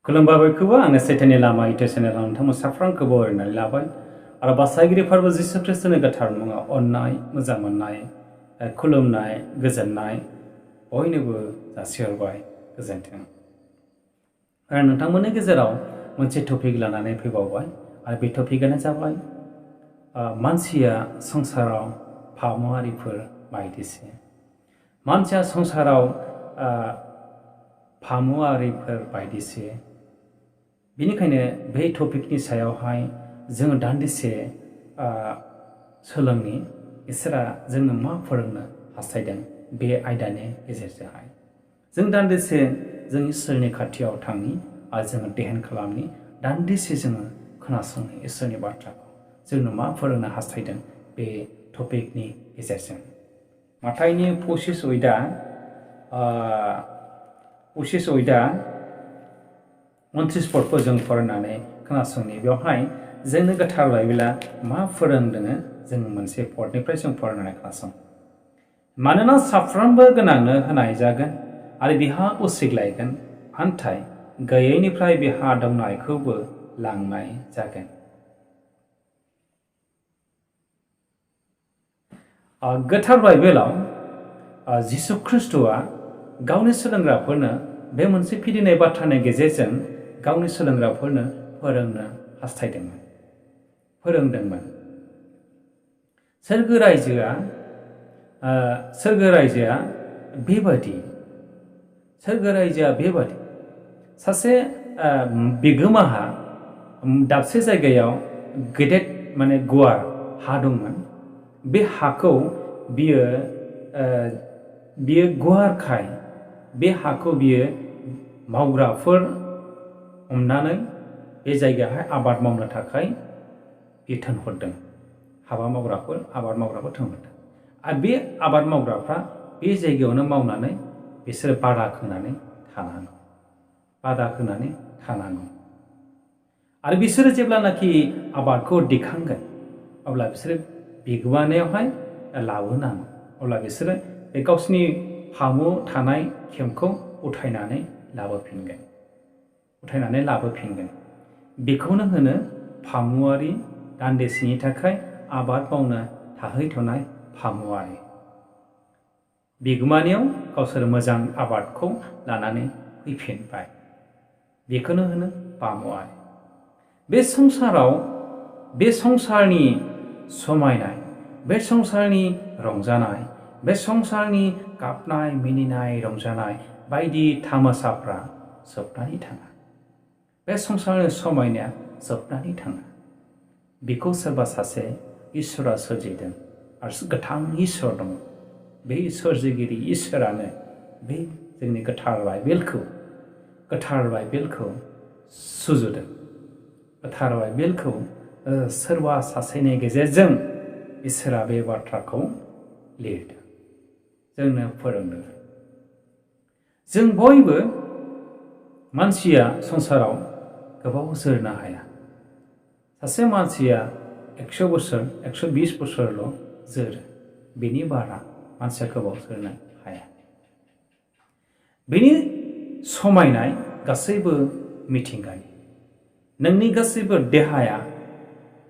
खुलुमबायखौबो आङो सैथोनि लामा इउटुब चेनेलाव नोंथांमोन साफ्रोमखौबो बरायनानै लाबाय आरो बासायगिरिफोरबो जिसु ख्रिस्टनि गोथार मुङाव अननाय मोजां मोननाय खुलुमनाय गोजोननाय बयनोबो जासिहरबाय गोजोन्थों आरो नोंथांमोननि गेजेराव मोनसे टपिक लानानै फैबावबाय आरो बे टपिकआनो जाबाय मानसिया संसाराव फामुआरिफोर बायदिसो मानसिया संसाराव फामुआरिफोर बायदिसो बेनिखायनो बे टपिकनि सायावहाय जोङो दान्दिसे सोलोंनि इसोरा जोंनो मा फोरोंनो हास्थायदों बे आयदानि गेजेरजोंहाय जों दान्दिसे जों इसोरनि खाथियाव थांनि आरो जोङो ध्यान खालामनि दान्दिसे जोङो खोनासंनि इसोरनि बाथ्राखौ जोंनो मा फोरोंनो हास्थायदों बे टपिकनि गेजेरजों माथाइनि 25 अयदा 29 पदखौ जों फरायनानै खोनासंनि बेवहाय जोंनो गोथार बाइबेला मा फोरोंदों जों मोनसे पदनिफ्राय जों फरायनानै खोनासं मानोना साफ्रोमबो गोनांनो होनाय जागोन आरो बिहा उसिग्लायगोन नाथाय गैयैनिफ्राय बिहा दंनायखौबो लांनाय जागोन गोथार बाइबेलाव जिसु ख्रिस्ट'आ गावनि सोलोंग्राफोरनो बे मोनसे फिदिनाय बाथ्रानि गेजेरजों गावनि सोलोंग्राफोरनो फोरोंनो फोरोंदोंमोन सोरगो रायजोआ बेबादि सासे बिगोमाहा दाबसे जायगायाव गेदेर माने गुवार हा दंमोन बे हाखौ बियो गुवारखाय बे हाखौ बियो मावग्राफोर हमनानै बे जायगायावहाय आबाद मावनो थाखाय बिथोन हरदों आबाद मावग्राफोर थिनहरदों आरो बे आबाद मावग्राफ्रा बे जायगायावनो मावनानै बिसोरो बादा खोनानै थानांगौ आरो बिसोरो जेब्लानाखि आबादखौ दिखांगोन अब्ला बिसोरो बिगोमानियावहाय लाबोनांगौ अब्ला बिसोरो बे गावसिनि फामु थानाय केम्पखौ उथायनानै लाबोफिनगोन बेखौनो होनो फामुआरि दान्दिसेनि थाखाय आबाद मावनो थाहैथ'नाय फामुआरि बिगोमानियाव गावसोर मोजां आबादखौ लानानै फैफिनबाय बेखौनो होनो फामुआरि बे संसारनि समायनाय बे संसारनि रंजानाय बे संसारनि गाबनाय मिनिनाय रंजानाय बायदि थामासाफ्रा जोबनानै थाङा बे संसारनि समायनाया जोबनानै थाङा बेखौ सोरबा सासे इसोरा सोरजिदों आरो गोथां इसोर दङ बे सोरजिगिरि इसोरानो बे जोंनि गोथार बाइबेलखौ सुजुदों गोथार बाइबेलखौ सोरबा सासेनि गेजेरजों इसोरा बे बाथ्राखौ लिरदों जोंनो फोरोंदों जों बयबो मानसिया संसाराव गोबाव जोरनो हाया सासे मानसिया 100 बोसोर 120 बोसोरल' जोरो बेनि बारा मानसिया गोबाव जोरनो हाया बेनि समायनाय गासैबो मिथिंगानि नोंनि गासैबो देहाया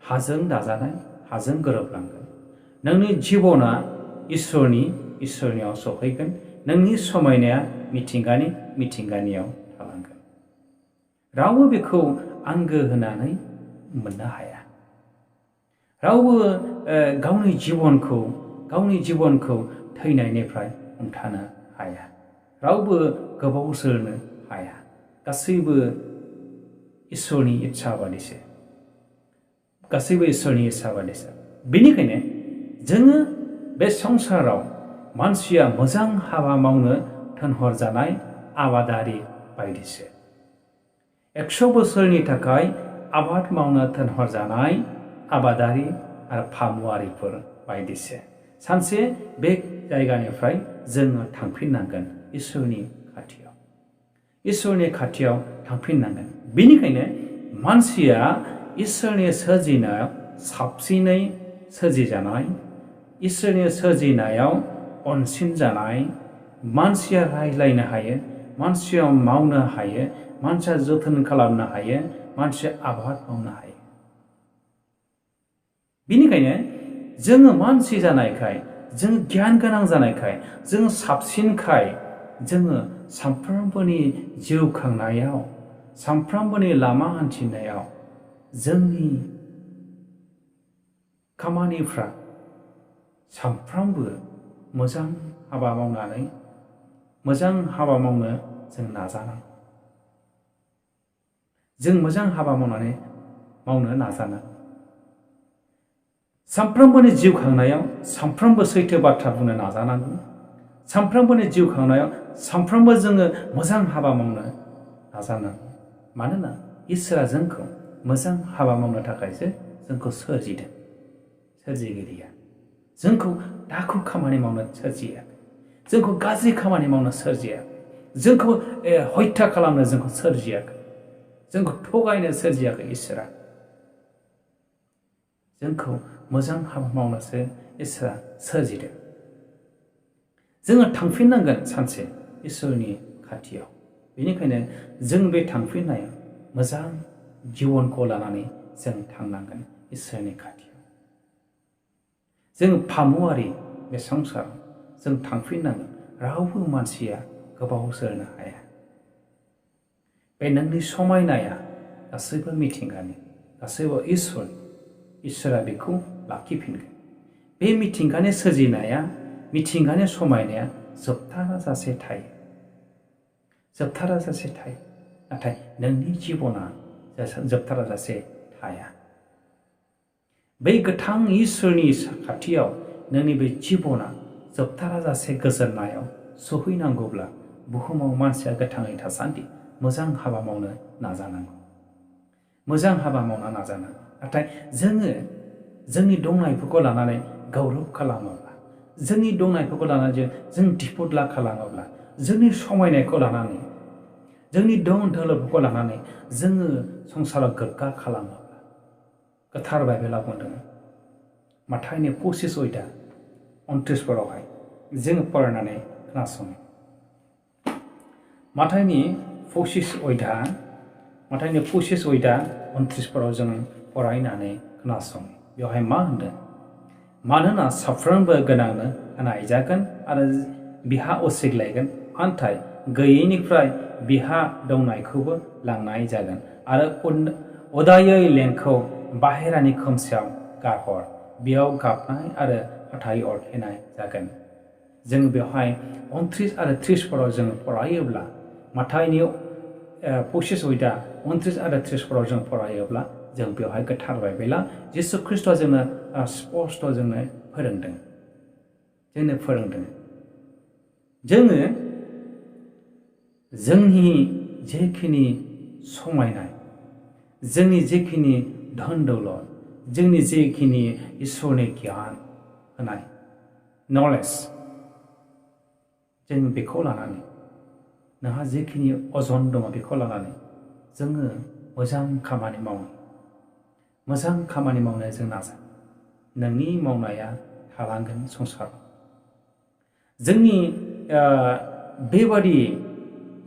हाजों दाजानाय हाजों गोरोबलांगोन नोंनि जिबना इसोरनियाव सौहैगोन नोंनि समायनाया मिथिंगानियाव थालांगोन रावबो बेखौ आंगो होनानै मोननो हाया रावबो गावनि जिबनखौ थैनायनिफ्राय हमथानो हाया रावबो गोबाव जोरनो हाया गासैबो इसोरनि इच्छा बादिसो बेनिखायनो जोङो बे संसाराव मानसिया मोजां हाबा मावनो थिनहरजानाय आबादारि बायदिसो 100 बोसोरनि थाखाय आबाद मावनो थिनहरजानाय आबादारि आरो फामुआरिफोर बायदिसो सानसे बे जायगानिफ्राय जोङो थांफिननांगोन इसोरनि खाथियाव थांफिननांगोन बेनिखायनो मानसिया इसोरनि सोरजिनायाव साबसिनै सोरजिजानाय इसोरनि सोरजिनायाव अनसिन जानाय मानसिया रायज्लायनो हायो मानसिया मावनो हायो, मानसिया जोथोन खालामनो हायो, मानसिया आबाद मावनो हायो। बेनिखायनो जोङो मानसि जानायखाय, जों गियान गोनां जानायखाय, जों साबसिनखाय, जोङो सानफ्रोमबोनि जिउ खांनायाव, सानफ्रोमबोनि लामा हान्थिनायाव जोंनि खामानिफ्रा सानफ्रोमबो मोजां हाबा मावनानै, मोजां हाबा मावनो जों नाजानांगौ। जों मोजां हाबा मावनो नाजानांगौ। सानफ्रोमबोनि जिउ खांनायाव सानफ्रोमबो सैथो बाथ्रा बुंनो नाजानांगौ। सानफ्रोमबोनि जिउ खांनायाव सानफ्रोमबो जोङो मोजां हाबा मावनो नाजानांगौ। मानोना इसोरा जोंखौ मोजां हाबा मावनो थाखायसो जोंखौ सोरजिदों। सोरजिगिरिया जोंखौ दाखु खामानि मावनो सोरजियाखै, जोंखौ गाज्रि खामानि मावनो सोरजियाखै, जोंखौ हत्या खालामनो जोंखौ सोरजियाखै, जोंखौ थगायनो सोरजियाखै। इसोरा जोंखौ मोजां हाबा मावनोसो इसोरा सोरजिदों। जोङो थांफिननांगोन सानसे इसोरनि खाथियाव। बेनिखायनो जों बे थांफिननायाव मोजां जिबनखौ लानानै जों थांनांगोन इसोरनि खाथियाव। जों फामुआरि बे संसाराव जों थांफिननांगोन। रावबो मानसिया गोबाव जोरनो हाया। बे नोंनि समायनाया गासैबो मिथिंगानि, गासैबो इसोरा बेखौ लाखिफिनगोन। बे मिथिंगानि सोरजिनाया, मिथिंगानि समायनाया जोबथाराजासे थायो। जोबथाराजासे थायो। नाथाय नोंनि जिबना जोबथाराजासे थाया। बै गोथां इसोरनि खाथियाव नोंनि बे जिबना जोबथाराजासे गोजोननायाव सहैनांगौब्ला बुहुमाव मानसिया गोथाङै थासान्दि मोजां हाबा मावनो नाजानांगौ। मोजां हाबा मावनो नाजानांगौ। नाथाय जोङो जोंनि दंनायफोरखौ लानानै गौरब खालामोब्ला, जोंनि दंनायफोरखौ लानानै जों दिफुदला खालामोब्ला, जोंनि समायनायखौ लानानै, जोंनि दं दोलोफोरखौ लानानै जोङो संसाराव गोग्गा खालामोब्ला, गोथार बाइबेला बुंदों माथाइनि 25:29 जोङो फरायनानै खोनासङो। माथाइनि 25:29 जों फरायनानै खोनासङो। बेवहाय मा होनदों? मानोना साफ्रोमबो गोनांनो होनाय जागोन आरो बिहा असिग्लायगोन, नाथाय गैयैनिफ्राय बिहा दंनायखौबो लांनाय जागोन। आरो उदायै लेनखौ बाहेरानि खोमसियाव गारहर, बेयाव गाबनाय आरो हाथाइ अरखेनाय जागोन। जों बेवहाय 29 आरो 30 जों फरायोब्ला, माथाइनि 25:29 आरो 30 जों फरायोब्ला, जों बेवहाय गोथार बाइबेला जिसु ख्रिस्ट'आ जोंनो स्पष्ट जोंनो फोरोंदों। जोङो जोंनि जेखिनि समायनाय, जोंनि जेखिनि धन दौलत, जोंनि जेखिनि इसोरनि गियान होनाय नलेज, जों बेखौ लानानै, नोंहा जेखिनि अजन दङ बेखौ लानानै जोङो मोजां खामानि मावनो जों नाजा। नोंनि मावनाया थालांगोन संसाराव। जोंनि बेबादि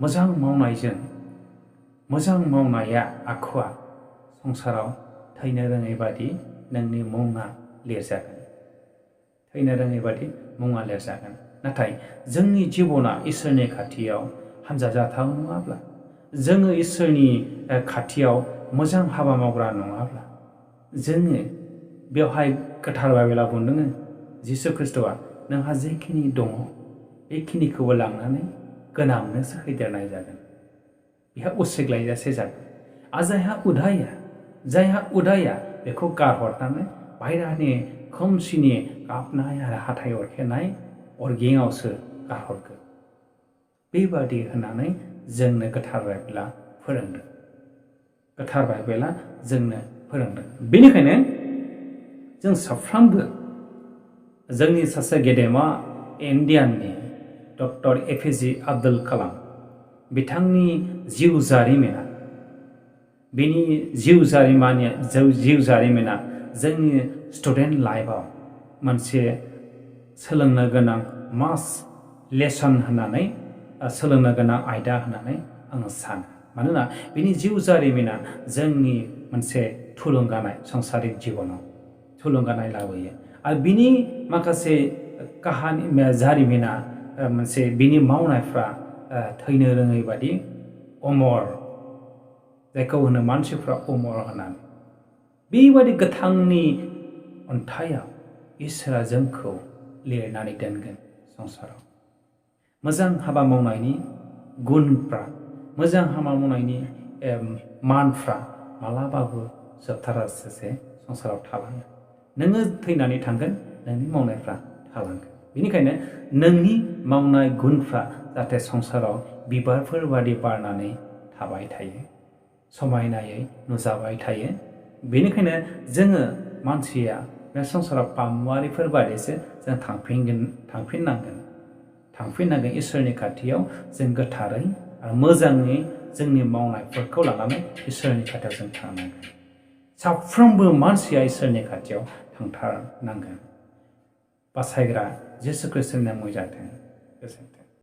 मोजां मावनायजों, मोजां मावनाया आखुआ संसाराव थैनो रोङै बादि नोंनि मुङा लिरजागोन। थैनो रोङै बादि मुङा लिरजागोन। नाथाय जोंनि जिबना इसोरनि खाथियाव हामजाजाथाव नङाब्ला, जोङो इसोरनि खाथियाव मोजां हाबा मावग्रा नङाब्ला, जोङो बेवहाय गोथार बाइबेला बुंदों जिसु ख्रिस्ट'आ नोंहा जेखिनि दङ बेखिनिखौबो लांनानै गोनांनोसो हैदेरनाय जागोन। बेहा उसिग्लायजासे जागोन। आरो जायहा उदाया बेखौ गारहरनानै बाहेरानि खोमसिनि गाबनाय आरो हाथाइ अरखेनाय अरगेङावसो गारहरगोन। बेबादि होननानै जोंनो गोथार बाइबेला फोरोंदों। गोथार बाइबेला जोंनो फोरोंदों। बेनिखायनो जों साफ्रोमबो जोंनि सासे गेदेमा इण्डियाननि डक्टर एपिजे आब्दुल कालाम, बिथांनि जिउ जारिमिना, बिनि जिउ जारिमिना जोंनि स्टुडेन्ट लाइफआव मोनसे सोलोंनो गोनां मास लेसन होननानै सोलोंनो गोनां आयदा होननानै आङो सानो मानोना बिनि जिउ जारिमिना जोंनि मोनसे थुलुंगानाय संसारिक जिबनाव थुलुंगानाय लाबोयो आरो बिनि माखासे काहानि जारिमिना मोनसे बिनि मावनायफ्रा थैनो रोङै बादि अमर जायखौ होनो मानसिफ्रा अमर होननानै बेबादि गोथांनि अन्थाइयाव इसोरा जोंखौ लिरनानै दोनगोन संसाराव मोजां हाबा मावनायनि गुनफ्रा मोजां हाबा मावनायनि मानफ्रा मालाबाबो जोबथाराजासे संसाराव थालाङो नोङो थैनानै थांगोन नोंनि मावनायफ्रा थालांगोन बेनिखायनो नोंनि मावनाय गुनफ्रा जाहाथे संसाराव बिबारफोर बादि बारनानै थाबाय थायो समायनायै नुजाबाय थायो बेनिखायनो जोङो मानसिया बे संसाराव पामुआरिफोर बादिसो जों थांफिननांगोन इसोरनि खाथियाव जों गोथारै आरो मोजाङै जोंनि मावनायफोरखौ लानानै इसोरनि खाथियाव जों थांनांगोन साफ्रोमबो मानसिया इसोरनि खाथियाव थांथारनांगोन बासायग्रा जिसु ख्रीष्टनि नामै जाथों गोजोन्थों